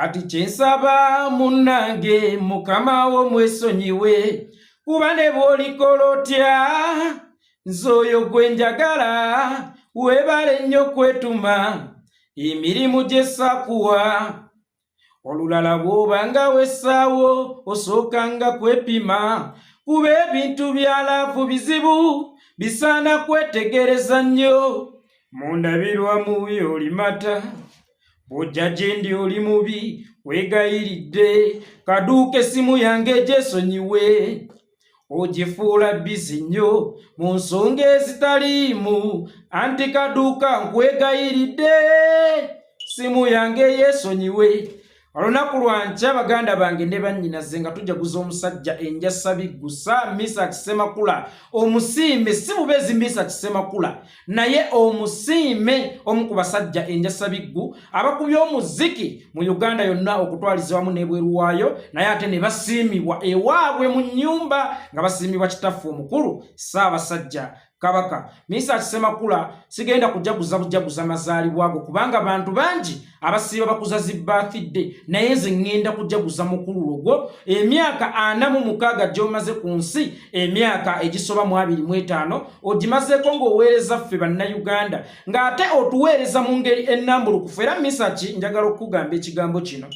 Kati kyensaba munnange, mukama wo mwesonyiwe, kuba ne bw'olikola otya, nze oyo gwe njagala. Weebale nnyo kwetuma emirimu gye saakuwa. Olulala bw'oba nga wessaawo, osookanga kwepima, kuba ebintu bya love bizibu, bisaana kwetegereza nnyo. Mundabirwamu oli mata, bw'ojja gye ndi oli mubi. Weegayiridde kaduuka, essimu yange gyesonyiwe, ogifuula busy nnyo mu nsonga ezitaliimu. Anti kaduuka, nkwegayiridde, simu yange yeesonyiwe. Olunaku lwankya, baganda bange ne bannyinaze, nga tujaguza omusajja enjasabiggusa Mesach Semakula. Omusiime si bubeezi Mesach Semakula, naye omusiime, omu ku basajja enjasabiggu abakubye omuziki mu Uganda yonna okutwaliza wamu n'ebweru waayo, naye ate ne basiimibwa ewaabwe mu nnyumba, nga basiimibwa kitaffe omukulu Ssaabasajja Kabaka. Mesach Semakula, sigenda kujaguza bujaguza mazaalibwa go, kubanga bantu bangi abasiiba bakuza zi birthday, naye nze ŋŋenda kujaguza mukululo gwo, emyaka 46 gy'omaze ku nsi, emyaka egisoba mu 25 ogimazeeko ng'oweereza ffe Bannayuganda, ng'ate otuweereza mu ngeri ennambulukufu. Era Mesach, njagala okukugamba ekigambo kino: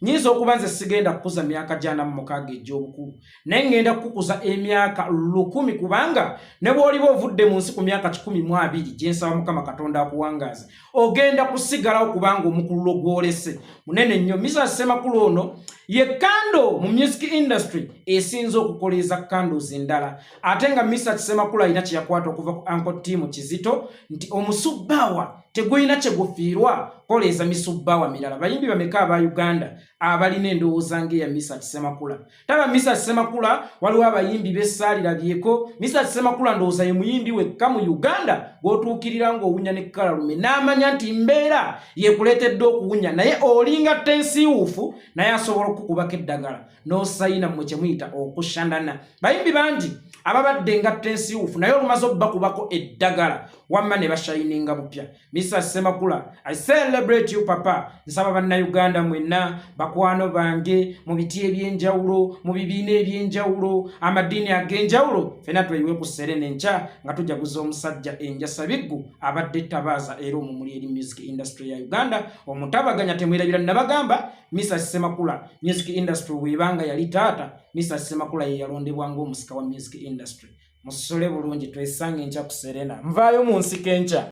nyinza okuba nze sigenda kukuza myaka 46 egy'obukulu, naye ŋŋenda kukukuza emyaka 1000, kubanga ne bw'oliba ovudde mu nsi ku myaka 120 gye nsaba Mukama Katonda akuwangaaze, ogenda kusigalawo, kubanga omukululo gw'olese munene nnyo. Mesach Semakula ono ye candle mu music industry esinza okukoleeza candles endala. Ate nga Mesach Semakula alina kye yakwata okuva ku Uncle Tim Kizito nti omusubbaawa tegulina kye gufiirwa koleeza misubbaawa mirala. Bayimbi bameka aba Uganda abalina endowooza ng'eya Mesach Semakula? Taba Mesach Semakula, waliwo abayimbi bessaalirabyeko. Mesach Semakula ndowooza ye muyimbi wekka mu Uganda gw'otuukirira ng'owunya ne kalalume n'amanya nti mbeera yekuleetedde okuwunya, naye olinga tensiiwuufu, naye asobola okukubako eddagala n'osayina, mmwe kye muyita okushandana. Bayimbi bangi ababadde nga tensiiwuufu, naye olumaze obbakubako eddagala, wamma ne bashayininga bupya. Mr Semakula, I celebrate you, papa. Nsaba Bannayuganda mwenna, bakwano bange mu biti ebyenjawulo, mu bibiina ebyenjawulo, amadiini ag'enjawulo, fenna tweyiwe ku Serena enkya nga tujaguza omusajja enjasabiggu abadde tabaaza era omumuli eri music industry ya Uganda. Omutabaganya temwerabira, nabagamba Mr Semakula, music industry bwebanga yali taata, Mr Semakula ye yalondebwa ng'omusika wa music industry. Musole bulungi, twesange enkya ku Serena. Nvaayo mu nsiko enkya.